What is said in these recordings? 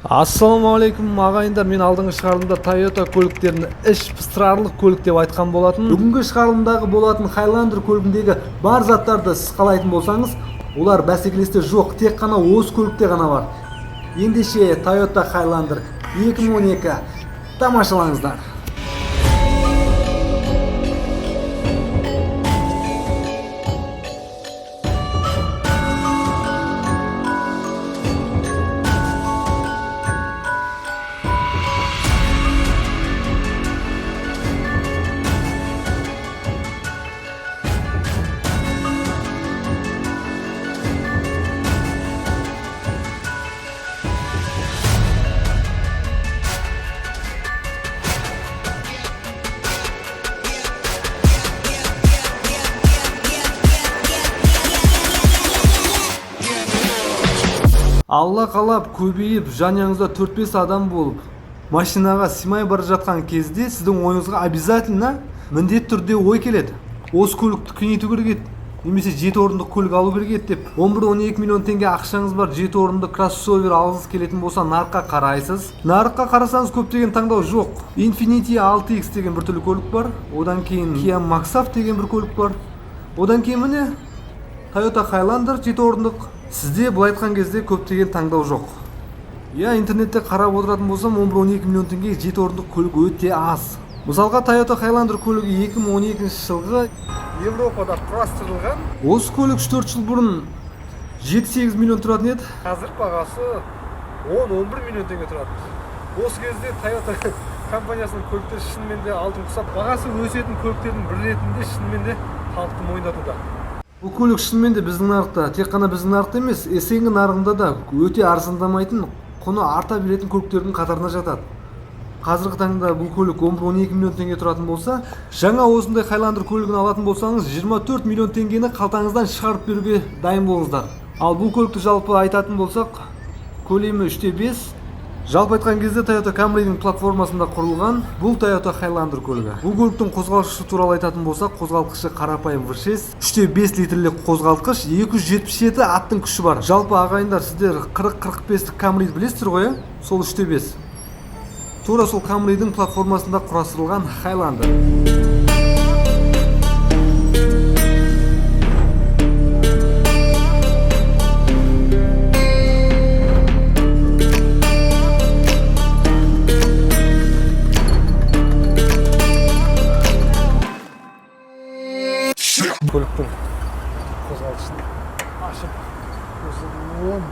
Ассалаумағалейкум, ағайындар. Мен алдыңғы шығарылымда Toyota көліктерін іш пыстырарлық көлік деп айтқан болатын. Бүгінгі шығарылымдағы болатын Highlander көлігіндегі бар заттарды сіз қалайтын болсаңыз, олар бәсекелесте жоқ, тек қана осы көлікте ғана бар. Ендеше Toyota Highlander 2012, тамашалаңыздар. Алла қалап көбейіп, жанұяңызда 4-5 адам болып, машинаға сыймай бара жатқан кезде сіздің ойыңызға обязательно, міндетті түрде ой келеді: осы көлікті кеңейту керек еді немесе жеті орындық көлік алу керек еді деп. 11-12 миллион теңге ақшаңыз бар, жеті орындық кроссовер алғыңыз келетін болса, нарыққа қарайсыз. Нарыққа қарасаңыз, көптеген таңдау жоқ. Infiniti 6X деген бір түрлі көлік бар, одан кейін Kia Maxaf деген бір көлік бар, одан кейін міне Toyota Highlander жеті орындық. Сізде былай айтқан кезде көптеген таңдау жоқ. Иә, интернетте қарап отыратын болсам, 11-12 миллион теңге жеті орындық көлік өте аз. Мысалға, Toyota Highlander көлігі 2012 жылғы, Европада құрастырылған. Осы көлік 3-4 жыл бұрын 7-8 миллион тұратын еді, қазір бағасы 10-11 миллион теңге тұрады. Осы кезде Toyota компаниясының көліктері шынымен де алтын құсап бағасы өсетін көліктердің бірі ретінде шынымен де халықты мойындатуда. Бұл көлік шынымен де біздің нарықта, тек қана біздің нарықта емес, СНГ нарығында да өте арзандамайтын, құны арта беретін көліктердің қатарына жатады. Қазіргі таңда бұл көлік 11-12 миллион теңге тұратын болса, жаңа осындай Highlander көлігін алатын болсаңыз, 24 миллион теңгені қалтаңыздан шығарып беруге дайын болыңыздар. Ал бұл көлікті жалпы айтатын болсақ, көлемі 3,5. Жалпы айтқан кезде, Toyota Camry'дің платформасында құрылған бұл Toyota Highlander көлігі. Бұл көліктің қозғалтқышы туралы айтатын болсақ, қозғалтқышы қарапайым V6, 3,5 литрлік қозғалтқыш, 277 аттың күші бар. Жалпы, ағайындар, сіздер 40-45-тік Camry'ді білесіздер ғой, иә? Сол 3,5. Тура сол Camry'дің платформасында құрастырылған Highlander. Көліктің қозғалтқышын ашып осы он.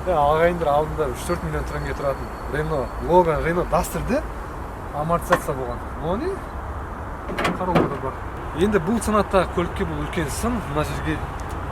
Иә, ағайындар, алдында 3-4 миллион теңге тұратын Рено Логан, Рено Дастерде амортизация болған. Мынау не, коробка да бар. Енді бұл санаттағы көлікке бұл үлкен сын. Мына жерге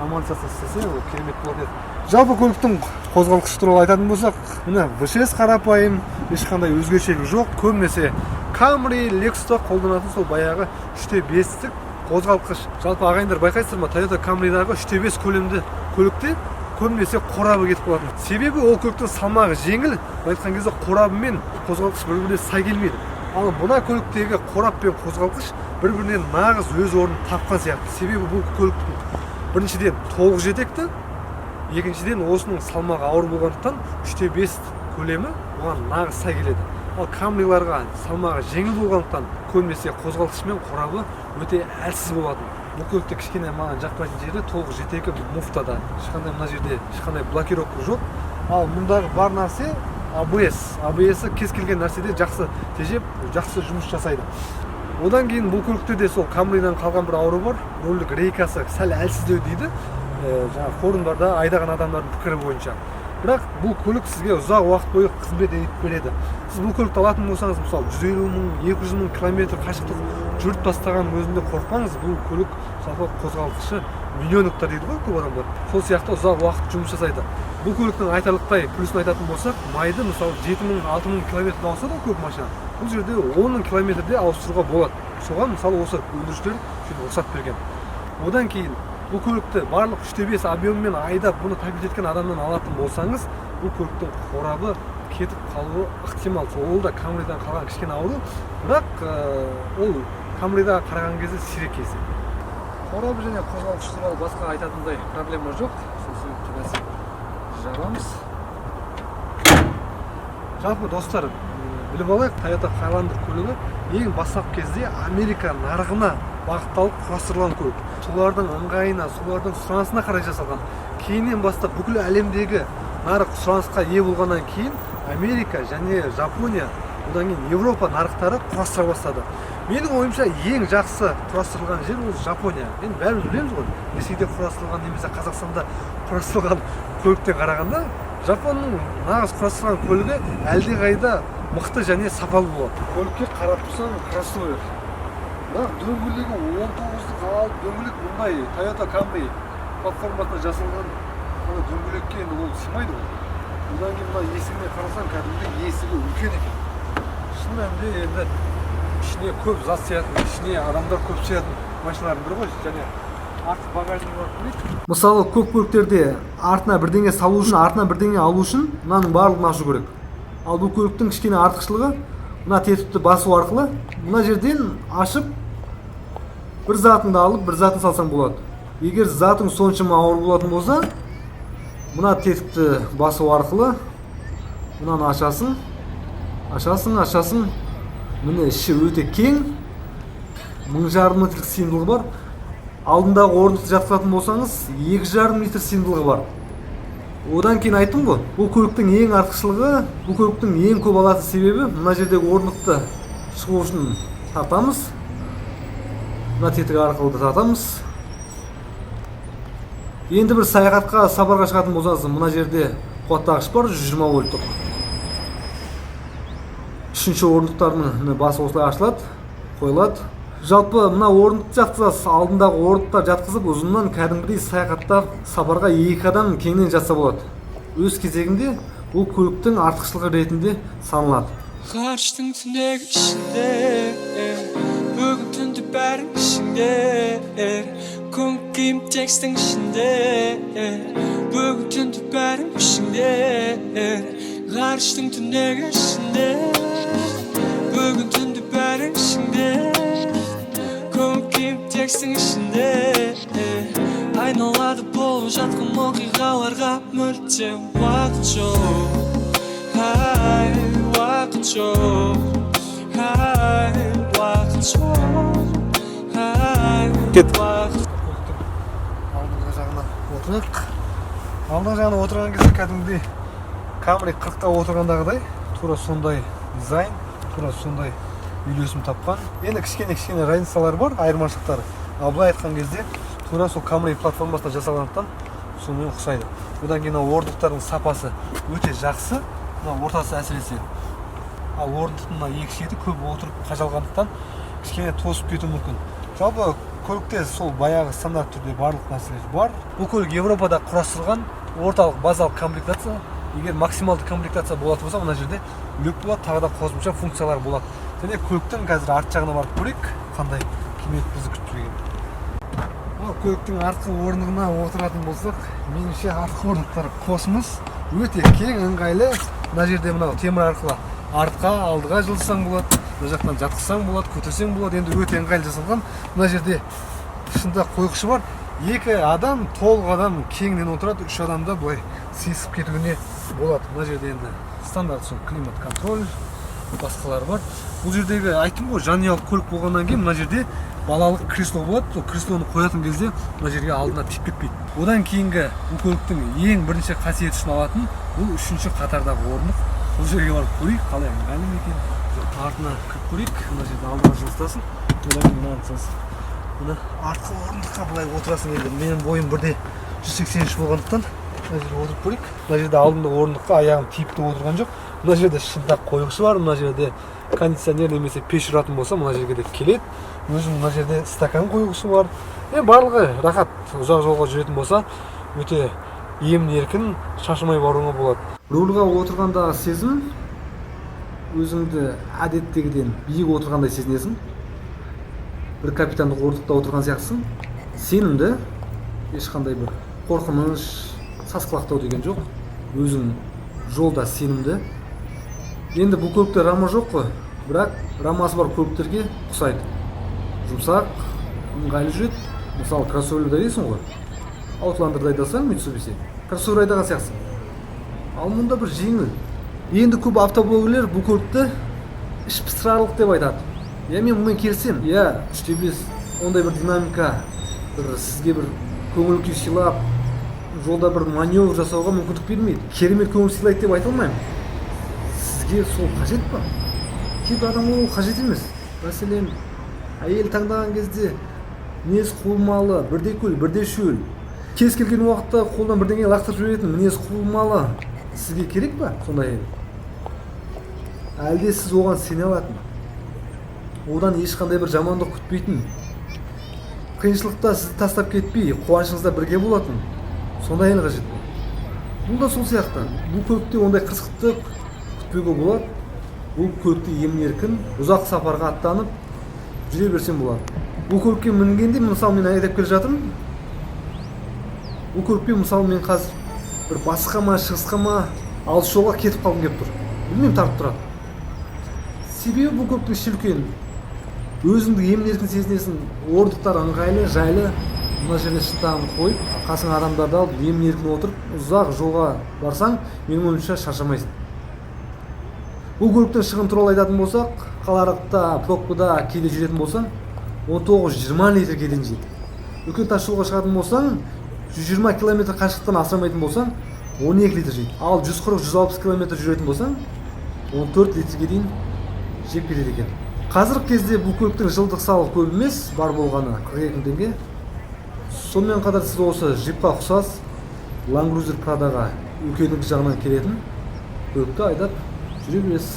амортизация істесе, ол керемет болатын еді. Жалпы көліктің қозғалтқышы туралы айтатын болсақ, міне, V6, қарапайым, ешқандай өзгешелігі жоқ. Көбінесе Camry, Lexus'та қолданатын сол баяғы 3,5-тік қозғалтқыш. Жалпы, ағайындар, байқайсыздар ма, Toyota Camry'дағы 3,5 көлемді көлікте көбінесе қорабы кетіп қалатын. Себебі ол көліктің салмағы жеңіл, былай айтқан кезде қорабы мен қозғалтқыш бір біріне сай келмейді. Ал мына көліктегі қорап пен қозғалтқыш бір бірінен нағыз өз орнын тапқан сияқты. Себебі бұл көліктің біріншіден толық жетекті, екіншіден осының салмағы ауыр болғандықтан 3,5 көлемі оған нағыз сай келеді. Ал Камриларға салмағы жеңіл болғандықтан көбінесе қозғалтқышы мен қорабы өте әлсіз болатын. Бұл көлікте кішкене маған жақпайтын жері толық жетегі муфтада ешқандай, мына жерде ешқандай блокировка жоқ. Ал мұндағы бар нәрсе ABS. ABS кез келген нәрседе жақсы тежеп, жақсы жұмыс жасайды. Одан кейін бұл көлікте де сол Камридан қалған бір ауру бар: рульдік рейкасы сәл әлсіздеу дейді, жаңағы форумдарда айдаған адамдардың пікірі бойынша. Бірақ бұл көлік сізге ұзақ уақыт бойы қызмет етіп береді. Сіз бұл көлікті алатын болсаңыз, мысалы, 150 мың, 200 мың километр қашықтық жүріп тастағанның өзінде қорықпаңыз. Бұл көлік жалпы қозғалтқышы миллионниктар дейді ғой көп адамдар, сол сияқты ұзақ уақыт жұмыс жасайды. Бұл көліктің айтарлықтай плюсын айтатын болсақ, майды, мысалы, 7 мың, 6 мың километрде ауысады ғой көп машина, бұл жерде 10 мың километрде ауыстыруға болады. Соған, мысалы, осы өндірушілер сөйтіп рұқсат берген. Одан кейін бұл көлікті барлық 3,5 объеммен айдап, бұны топить еткен адамнан алатын болсаңыз, бұл көліктің қорабы кетіп қалуы ықтимал. Ол да Камридан қалған кішкене ауру, бірақ ол Камриға қараған кезде сирек кездеседі. Қорабы және қозғалтқыш туралы басқа айтатындай проблема жоқ. Сол себепті қазір жабамыз. Жалпы, достар, біліп алайық, Toyota Highlander көлігі ең бастапқы кезде Америка нарығына бағытталып құрастырылған көлік. Солардың ыңғайына, солардың сұранысына қарай жасалған. Кейіннен бастап бүкіл әлемдегі нарық сұранысқа ие болғаннан кейін Америка және Жапония, одан кейін Европа нарықтары құрастыра бастады. Менің ойымша, ең жақсы құрастырылған жер ол Жапония. Енді бәріміз білеміз ғой, Ресейде құрастырылған немесе Қазақстанда құрастырылған көліктен қарағанда жапонның нағыз құрастырған көлігі әлдеқайда мықты және сапалы болады. Көлікке қарап тұрсаң, кроссовер, бірақ дөңгелегі 19-дық алып дөңгелек. Мұндай Toyota Camry платформасында жасалған мына дөңгелекке енді ол сыймайды ғой. Одан кейін мына есігіне қарасаң, кәдімгідей есігі үлкен екен. Шын мәнінде, енді ішіне көп зат сиятын, ішіне адамдар көп сиятын машиналардың бірі ғой. Және артқы багажнигі барып көрейік. Мысалы, көп көліктерде артына бірдеңе салу үшін, артына бірдеңе алу үшін мынаның барлығын ашу керек. Ал бұл көліктің кішкене артықшылығы: мына тетікті басу арқылы мына жерден ашып, бір затыңды алып, бір затын салсаң болады. Егер затың соншама ауыр болатын болса, мына тетікті басу арқылы мынаны ашасың, ашасың, ашасың. Міне, іші өте кең, 1500 литр сыйымдылығы бар. Алдындағы орындықты жатқызатын болсаңыз, 2,5 литр сыйымдылығы бар. Одан кейін айттым ғой, бұл көліктің ең артықшылығы, бұл көліктің ең көп алатын себебі: мына жердегі орындықты шығу үшін тартамыз, мына тетік арқылы да тартамыз. Енді бір саяхатқа, сапарға шығатын болсаңыз, мына жерде қуаттағыш бар, 120 вольттық. Үшінші орындықтардың, міне, басы осылай ашылады, қойылады. Жалпы, мына орындықты жатқызасыз, алдындағы орындықтар жатқызып, ұзыннан кәдімгідей саяхаттап, сапарға екі адам кеңінен жатса болады. Өз кезегінде бұл көліктің артықшылығы ретінде саналады. Ғарыштың түнегі ішінде, бүгін түнде бәрің ішіңде. Көңіл күйім текстің ішінде, бүгін түнде бәрің ішіңде. Ғарыштың түнегі ішінде, бүгін түнде бәрің ішіңде. Көңіл күйім текстің ішінде. Айналада болып жатқан оқиғаларға мүлде уақыт жоқ, ай, уақыт жоқ, ай, уақыт жоқ, ай. Кеттік. Уақыт. Көліктің алдыңғы жағына отырайық. Алдыңғы жағына отырған кезде кәдімгідей Камри 40-қа отырғандағыдай, тура сондай дизайн, тура сондай үйлесім тапқан. Енді кішкене кішкене разницалар бар, айырмашылықтары. Ал былай айтқан кезде, тура сол Камри платформасында жасалғандықтан, сонымен ұқсайды. Одан кейін мына орындықтардың сапасы өте жақсы, мына ортасы әсіресе. Ал орындықтың мына екі шеті көп отырып қажалғандықтан, кішкене тозып кетуі мүмкін. Жалпы, көлікте сол баяғы стандарт түрде барлық нәрселер бар. Бұл көлік Европада құрастырылған орталық, базалық комплектация. Егер максималды комплектация болатын болса, мына жерде люк болады, тағы да қосымша функциялар болады. Және көліктің қазір арт жағына барып көрейік, қандай кемет бізді күтіп тұр екен. Ал көліктің артқы орындығына отыратын болсақ, меніңше, артқы орындықтар космос, өте кең, ыңғайлы. Мына жерде мынау темір арқылы артқа, алдыға жылжысаң болады, мына жақтан жатқызсаң болады, көтерсең болады. Енді өте ыңғайлы жасалған. Мына жерде шынында қойғышы бар. Екі адам, толық адам кеңінен отырады, үш адам да былай сыйысып кетуіне болады. Мына жерде енді стандарт сол климат контроль, басқалары бар. Бұл жердегі, айттым ғой, жанұялық көлік болғаннан кейін мына жерде балалық кресло болады. Сол креслоны қоятын кезде мына жерге, алдына тиіп кетпейді. Одан кейінгі бұл көліктің ең бірінші қасиеті үшін алатын бұл үшінші қатардағы орындық. Сол жерге барып көрейік, қалай, ыңғайлы ма екен. Артына кіріп көрейік. Мына жерде алдыға жылжытасың, одан кейін мынаны саласың. Мына артқы орындыққа былай отырасың. Енді менің бойым бірде 183 болғандықтан, мына жерге отырып көрейік. Мына жерде алдыңғы орындыққа аяғым тиіп те отырған жоқ. Мына жерде шынтақ қойғышы бар. Мына жерде кондиционер немесе пеш ұратын болса, мына жерге де келеді. Өзім мына жерде стакан қойғышы бар. Енді барлығы рахат. Ұзақ жолға жүретін болса, өте емін еркін шаршамай баруыңа болады. Рульға отырғандағы сезім: өзіңді әдеттегіден биік отырғандай сезінесің, бір капитандық орындықта отырған сияқтысың. Сенімді, ешқандай бір қорқыныш, сасқалақтау деген жоқ. Өзің жолда сенімді. Енді бұл көлікте рама жоқ қой, бірақ рамасы бар көліктерге ұқсайды, жұмсақ, ыңғайлы жүреді. Мысалы, кроссоверді айдайсың ғой, Аутландерді айдасаң, Митсубиси, кроссовер айдаған сияқтысың. Ал мұнда бір жеңіл. Енді көп автоблогерлер бұл көлікті іш пыстырарлық деп айтады. Иә, мен мұнымен келісемін. Иә, 3,5 ондай бір динамика, бір сізге бір көңіл күй сыйлап, жолда бір маневр жасауға мүмкіндік бермейді. Керемет көңіл сыйлайды деп айта алмаймын. Сізге сол қажет па? Кейбір адамға ол қажет емес. Мәселен, әйел таңдаған кезде мінез құбылмалы, бірде көл, бірде шөл, кез келген уақытта қолдан бірдеңе лақтырып жіберетін мінез құбылмалы сізге керек па сондай әйел? Әлде сіз оған сене алатын, одан ешқандай бір жамандық күтпейтін, қиыншылықта сізді тастап кетпей, қуанышыңызда бірге болатын сондай әйел қажет пе? Бұл да сол сияқты. Бұл көлікте ондай қырсықты күтпеуге болады. Бұл көлікте емін еркін ұзақ сапарға аттанып жүре берсем болады. Бұл көлікке мінгенде, мысалы, мен айдап келе жатырмын бұл көлікпен, мысалы, мен қазір бір басқа ма, шығысқа ма, алыс жолға кетіп қалғым келіп тұр, білмеймін, тартып тұрады. Себебі бұл көліктің іші үлкен, өзіңді емін еркін сезінесің, орындықтар ыңғайлы, жайлы. Мына жерде шынтағыңды қойып, қасыңа адамдарды алып, емін еркін отырып ұзақ жолға барсаң, менің ойымша, шаршамайсың. Бұл көліктің шығыны туралы айтатын болсақ, қалаарықта пробкада кейде жүретін болсаң, 19-20 литрге дейін жейді. Үлкен тас жолға шығатын болсаң, 120 километр қашықтықтан асырмайтын болсаң, 12 литр жейді. Ал 140-160 километр жүретін болсаң, 14 литрге дейін жеп кетеді екен. Қазіргі кезде бұл көліктің жылдық салығы көп емес, бар болғаны 42 мың теңге. Сонымен қатар сіз осы джипқа ұқсас Land Cruiser Прадаға үлкендік жағынан келетін көлікті айдап жүре бересіз.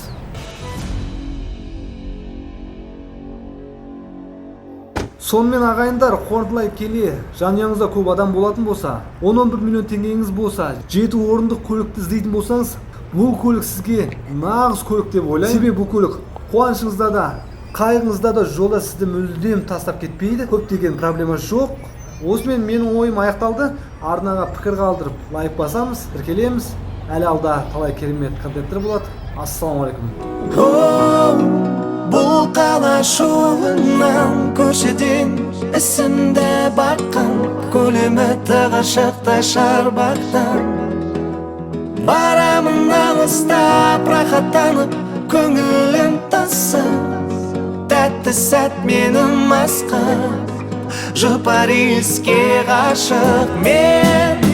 Сонымен, ағайындар, қорытындылай келе, жанұяңызда көп адам болатын болса, 10-11 миллион теңгеңіз болса, 7 орындық көлікті іздейтін болсаңыз, бұл көлік сізге нағыз көлік деп ойлаймын. Себебі бұл көлік қуанышыңызда да, қайғыңызда да жолда сізді мүлдем тастап кетпейді, көптеген проблема жоқ. Осымен менің ойым аяқталды. Арнаға пікір қалдырып, лайк басамыз, тіркелеміз. Әлі алда талай керемет контенттер болады. Ассалаумағалейкум. Оу, бұл қала шуынан көшеден ісімді баққан, көлемі тығыршықтай шарбақтан барамын алыстап, рахаттанып, көңілім тасып, тәтті сәт мені масқа, жұпар иіске ғашық мен.